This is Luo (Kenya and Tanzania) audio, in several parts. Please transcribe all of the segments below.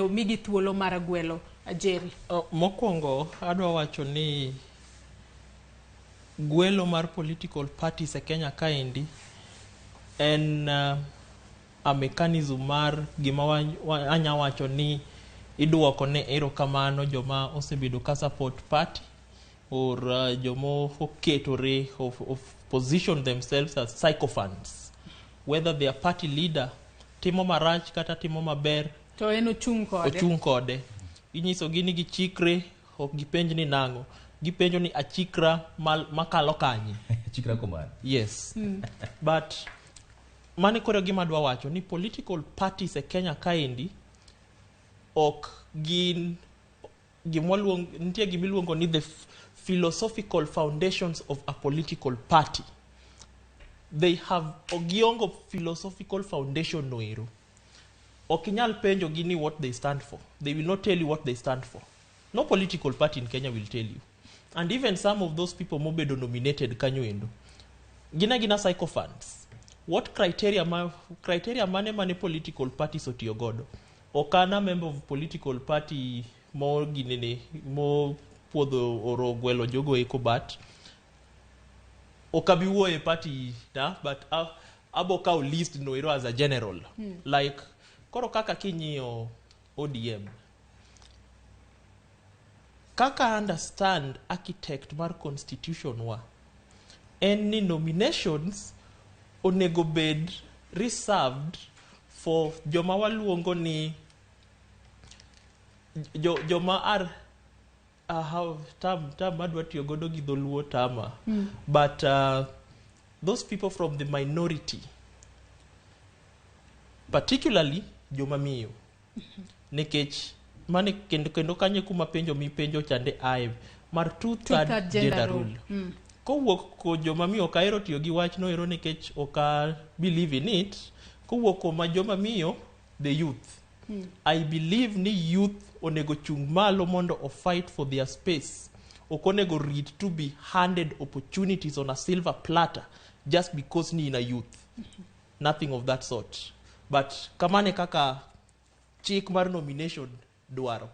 omigi thuolo mar gwelo Jerry. Mokwongo adwa wacho ni gwelo mar political parties e Kenya kaendi en a mechanism mar gima anya wacho ni iduoko ne erokamano joma osebedo ka support party or joma oketore of position themselves as sycophants, whether their party leader timo marach kata timo maber, to en ochung' kode. Ochung' kode. Inyisogi ni gichikre, ok gipenj ni nang'o, gipenjo ni achikra makalo kanye. Chikra komano. Yes, but mano koro gima adwa wacho ni political parties e Kenya kaendi ok gin gimwaluong, nitie gimiluongo ni the philosophical foundations of a political party. They have giongo philosophical foundation no ero. Ok inyal penjo gi ni what they stand for. They will not tell you what they stand for. No political party in Kenya will tell you. And even some of those people mobedo nominated kanyo endo gin agina sycophants. What criteria, ma, criteria mane political parties otiyo godo? Ok an a member of political party mo ginene mo puodho oro gwelo jogo eko, but ok abi wuoyo e party na, but abo kawo list no ero as a general. Like koro kaka king'iyo ODM, kaka understand architect mar constitution wa en ni nominations onego bed reserved for joma waluongo ni joma are how term adwa tiyo godo gi dholuo tama, but those people from the minority, particularly joma miyo, nikech mane kendo kanyo kuma penjo mipenjo chande ae mar two third two-third gender gender rule. Rule. Kowuok ko joma miyo, ok ahero tiyo gi wachno ero nikech ok a believe in it. Kowuok kuom joma miyo, the youth, I believe ni youth onego chung malo mondo o fight for their space. Ok onego rit to be handed opportunities on a silver platter just because ni in a youth. Nothing of that sort. But kamane kaka chik mar nomination dwaro.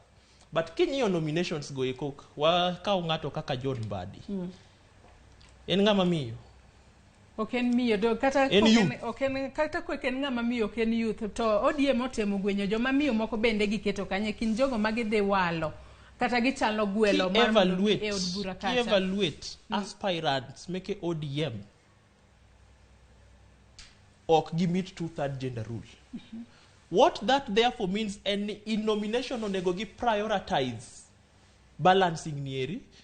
But king'iyo nominations go eko, wakaw ng'ato kaka John Mbadi, en ng'ama miyo. Ok en miyo to kata En kok youth. Ok en kata kok en ng'ama miyo, ok en youth, to ODM otemo gwenyo joma miyo moko bende giketo kanyo e kind jogo ma gidhi walo kata gichano gwelo mar mondo Ki-evaluate e od bura kacha. Ki-evaluate aspirants meke ODM, ok gi meet two third gender rule. What that therefore means en ni in nomination onego gi prioritize balancing nieri.